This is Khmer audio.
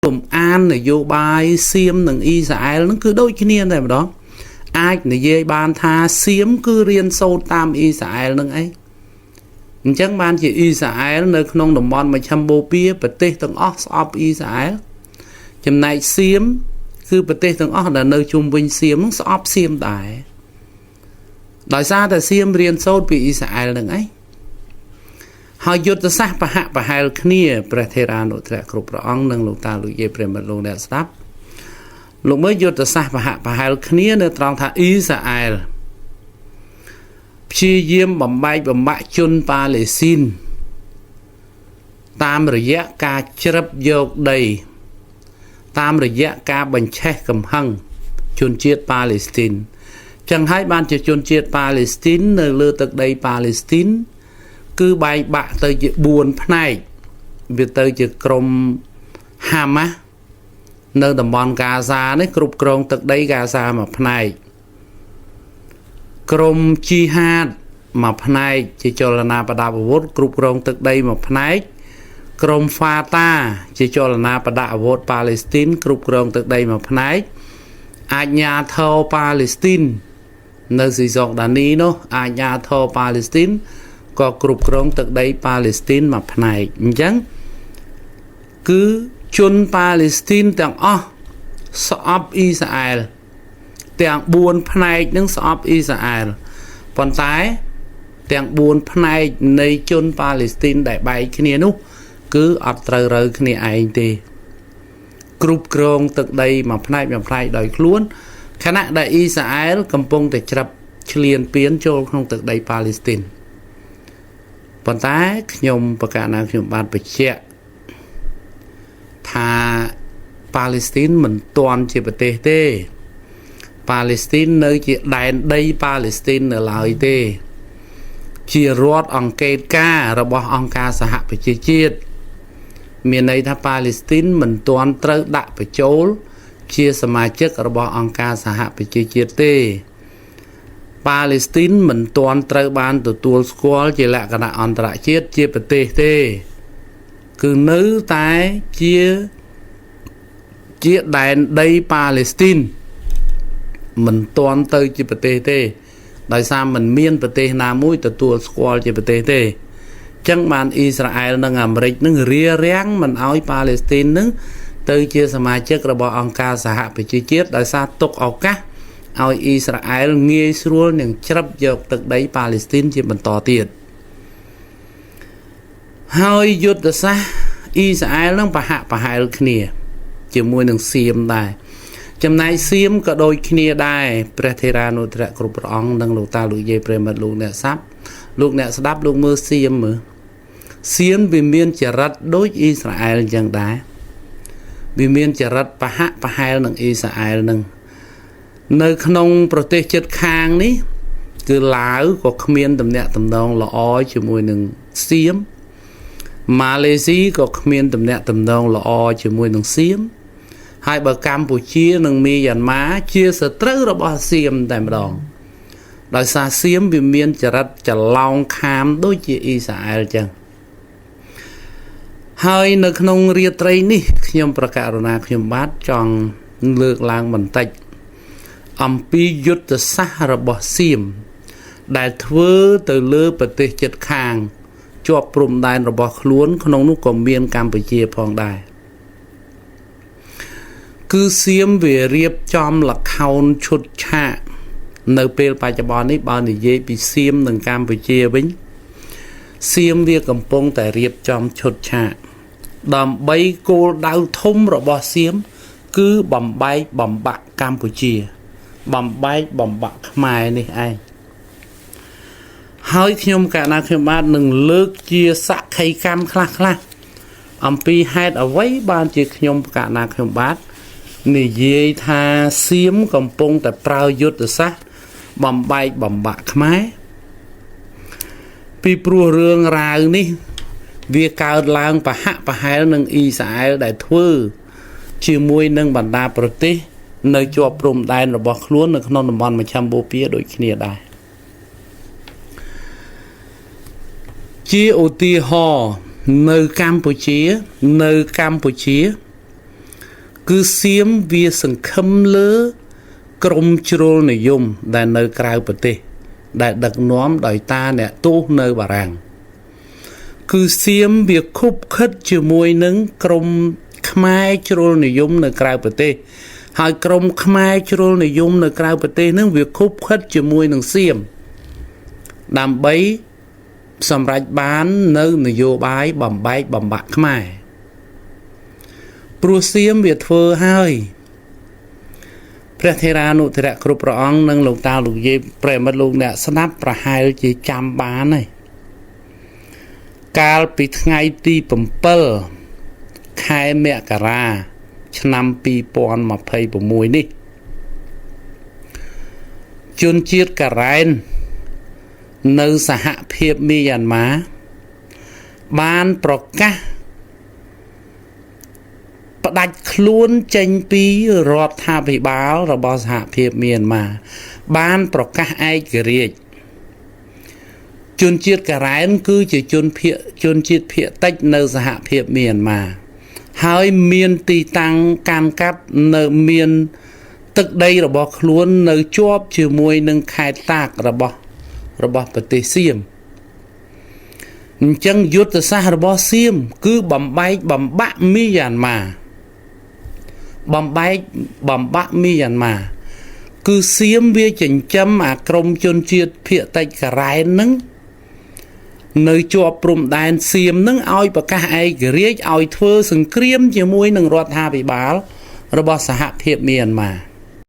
លំអាននយោបាយសៀមនិងអ៊ីស្រាអែលនឹងគឺដូចគ្នាតែម្ដងអាចនិយាយបានថាសៀមគឺរៀនសូត្រតាមអ៊ីស្រាអែលនឹងឯងអញ្ចឹងបានជាអ៊ីស្រាអែលនៅក្នុងតំបន់មជ្ឈិមបូព៌ាប្រទេសទាំងអស់ស្អប់អ៊ីស្រាអែលចំណែកសៀមគឺប្រទេសទាំងអស់ដែលនៅជុំវិញសៀមនឹងស្អប់សៀមដែរដោយសារតែសៀមរៀនសូត្រពីអ៊ីស្រាអែលនឹងឯងហើយយុទ្ធសាស្ត្រប្រហាក់ប្រហែលគ្នាព្រះថេរានុថរៈគ្រប់ព្រះអង្គនិងលោកតាលោកយាយប្រិមត្តលោកអ្នកស្ដាប់លោកមើលយុទ្ធសាស្ត្រប្រហាក់ប្រហែលគ្នានៅត្រង់ថាអ៊ីស្រាអែលព្យាយាមបំបែកបំបាក់ជនប៉ាឡេស៊ីនតាមរយៈការជ្រឹបយកដីតាមរយៈការបញ្ឆេះកំហឹងជនជាតិប៉ាឡេស្ទីនចឹងហើយបានជាជនជាតិប៉ាឡេស្ទីននៅលើទឹកដីប៉ាឡេស្ទីនគឺបែកបាក់ទៅជា4ផ្នែកវាទៅជាក្រុមហាម៉ាស់នៅតំបន់ហ្គាហ្សានេះគ្រប់គ្រងទឹកដីហ្គាហ្សាមួយផ្នែកក្រុមជីហាតមួយផ្នែកជាចលនាប្រដាប់អាវុធគ្រប់គ្រងទឹកដីមួយផ្នែកក្រុមហ្វាតាជាចលនាប្រដាប់អាវុធប៉ាឡេស្ទីនគ្រប់គ្រងទឹកដីមួយផ្នែកអាជ្ញាធរប៉ាឡេស្ទីននៅស៊ីសុកដានីនោះអាជ្ញាធរប៉ាឡេស្ទីនក៏គ្រប់គ្រងទឹកដីប៉ាឡេស្ទីនមួយផ្នែកអញ្ចឹងគឺជនប៉ាឡេស្ទីនទាំងអស់ស្អប់អ៊ីស្រាអែលទាំង4ផ្នែកនឹងស្អប់អ៊ីស្រាអែលប៉ុន្តែទាំង4ផ្នែកនៃជនប៉ាឡេស្ទីនដែលបែកគ្នានោះគឺអត់ត្រូវរូវគ្នាឯងទេគ្រប់គ្រងទឹកដីមួយផ្នែកមួយផ្នែកដោយខ្លួនខណៈដែលអ៊ីស្រាអែលកំពុងតែច្រឹបឈ្លានពានចូលក្នុងទឹកដីប៉ាឡេស្ទីនប៉ុន្តែខ្ញុំប្រកាសណាខ្ញុំបានបញ្ជាក់ថាប៉ាឡេស្ទីនមិនទាន់ជាប្រទេសទេប៉ាឡេស្ទីននៅជាដែនដីប៉ាឡេស្ទីននៅឡើយទេជារដ្ឋអង្កេតការរបស់អង្គការសហប្រជាជាតិមានន័យថាប៉ាឡេស្ទីនមិនទាន់ត្រូវដាក់បញ្ចូលជាសមាជិករបស់អង្គការសហប្រជាជាតិទេប៉ាឡេស្ទីនមិនទាន់ត្រូវបានទទួលស្គាល់ជាលក្ខណៈអន្តរជាតិជាប្រទេសទេគឺនៅតែជាដែនដីប៉ាឡេស្ទីនមិនទាន់ទៅជាប្រទេសទេដោយសារមិនមានប្រទេសណាមួយទទួលស្គាល់ជាប្រទេសទេចឹងបានអ៊ីស្រាអែលនិងអាមេរិកនឹងរារាំងមិនឲ្យប៉ាឡេស្ទីននឹងទៅជាសមាជិករបស់អង្គការសហប្រជាជាតិដោយសារទុកឱកាសឲ្យអ៊ីស្រាអែលងាយស្រួលនឹងច្រឹបយកទឹកដីប៉ាឡេស្ទីនជាបន្តទៀតហើយយុទ្ធសាស្ត្រអ៊ីស្រាអែលនឹងប្រហាក់ប្រហែលគ្នាជាមួយនឹងសៀមដែរចំណែកសៀមក៏ដូចគ្នាដែរព្រះថេរានុថរៈគ្រប់ព្រះអង្គនិងលោកតាលោកយាយប្រិមត្តលោកអ្នកស្ដាប់លោកអ្នកស្ដាប់លោកមើលសៀមមើលសៀមវាមានចរិតដូចអ៊ីស្រាអែលអញ្ចឹងដែរវាមានចរិតប្រហាក់ប្រហែលនឹងអ៊ីស្រាអែលនឹងនៅក្នុងប្រទេសជិតខាងនេះគឺឡាវក៏គ្មានទំនាក់ទំនងល្អជាមួយនឹងសៀមម៉ាឡេស៊ីក៏គ្មានទំនាក់ទំនងល្អជាមួយនឹងសៀមហើយបើកម្ពុជានិងមីយ៉ាន់ម៉ាជាសត្រូវរបស់សៀមតែម្ដងដោយសារសៀមវាមានចរិតច្រឡោងខាមដូចជាអ៊ីស្រាអែលចឹងហើយនៅក្នុងរាត្រីនេះខ្ញុំប្រកាសរណាខ្ញុំបាទចង់លើកឡើងបន្តិចអំពីយុទ្ធសាស្ត្ររបស់សៀមដែលធ្វើទៅលើប្រទេសជិតខាងជាប់ព្រំដែនរបស់ខ្លួនក្នុងនោះក៏មានកម្ពុជាផងដែរគឺសៀមវារៀបចំល្ខោនឈុតឆាកនៅពេលបច្ចុប្បន្ននេះបើនិយាយពីសៀមនិងកម្ពុជាវិញសៀមវាកំពុងតែរៀបចំឈុតឆាកដើម្បីគោលដៅធំរបស់សៀមគឺបំបែកបំបាក់កម្ពុជាបំបែកបំបាក់ខ្មែរនេះឯងហើយខ្ញុំកាលណាខ្ញុំបាទនឹងលើកជាសក្ខីកម្មខ្លះខ្លះអំពីហេតុអ្វីបានជាខ្ញុំកាលណាខ្ញុំបាទនិយាយថាសៀមកំពុងតែប្រើយុទ្ធសាស្ត្របំបែកបំបាក់ខ្មែរពីព្រោះរឿងរ៉ាវនេះវាកើតឡើងប្រហាក់ប្រហែលនឹងអ៊ីស្រាអែលដែលធ្វើជាមួយនឹងបណ្ដាប្រទេសនៅជាប់ព្រំដែនរបស់ខ្លួននៅក្នុងតំបន់មជ្ឈមបូព៌ាដូចគ្នាដែរជាឧទាហរណ៍នៅកម្ពុជា គឺសៀមវាសង្ឃឹមលើក្រមជ្រុលនិយមដែលនៅក្រៅប្រទេស ដែលដឹកនាំដោយតាអ្នកទោសនៅបារាំងគឺសៀមវាខុបខិតជាមួយនឹងក្រមខ្មែរជ្រុលនិយមនៅក្រៅប្រទេស ហើយក្រមខ្មែរជ្រុលនិយមនៅក្រៅប្រទេសនឹងវាខុបខិតជាមួយនឹងសៀមដើម្បីសម្រេចបាននៅនយោបាយបំបែកបំបាក់ខ្មែរព្រោះសៀមវាធ្វើហើយព្រះថេរានុថេរៈគ្រប់ព្រះអង្គនិងលោកតាលោកយាយប្រិយមិត្តលោកអ្នកស្ដាប់ប្រហែលជាចាំបានហើយកាលពីថ្ងៃទី7ខែមករាឆ្នាំ2026នេះជនជាតិការ៉ែននៅសហភាពមីយ៉ាន់ម៉ាបានប្រកាសផ្ដាច់ខ្លួនចេញពីរដ្ឋាភិបាលរបស់សហភាពមីយ៉ាន់ម៉ាបានប្រកាសឯករាជ្យជនជាតិការ៉ែនគឺជាជនជាតិភាគតិចនៅសហភាពមីយ៉ាន់ម៉ាហើយមានទីតាំងកាន់កាប់នៅមានទឹកដីរបស់ខ្លួននៅជាប់ជាមួយនឹងខេត្តតាករបស់ប្រទេសសៀមអញ្ចឹងយុទ្ធសាស្ត្ររបស់សៀមគឺបំបែកបំបាក់មីយ៉ាន់ម៉ាបំបែកបំបាក់មីយ៉ាន់ម៉ាគឺសៀមវាចិញ្ចឹមអាក្រមជនជាតិភាគតិចការ៉ែនហ្នឹងនៅជាប់ព្រំដែនសៀមនឹងឲ្យប្រកាសឯករាជ្យឲ្យធ្វើសង្គ្រាមជាមួយនឹងរដ្ឋាភិបាលរបស់សហភាពមីយ៉ាន់ម៉ា។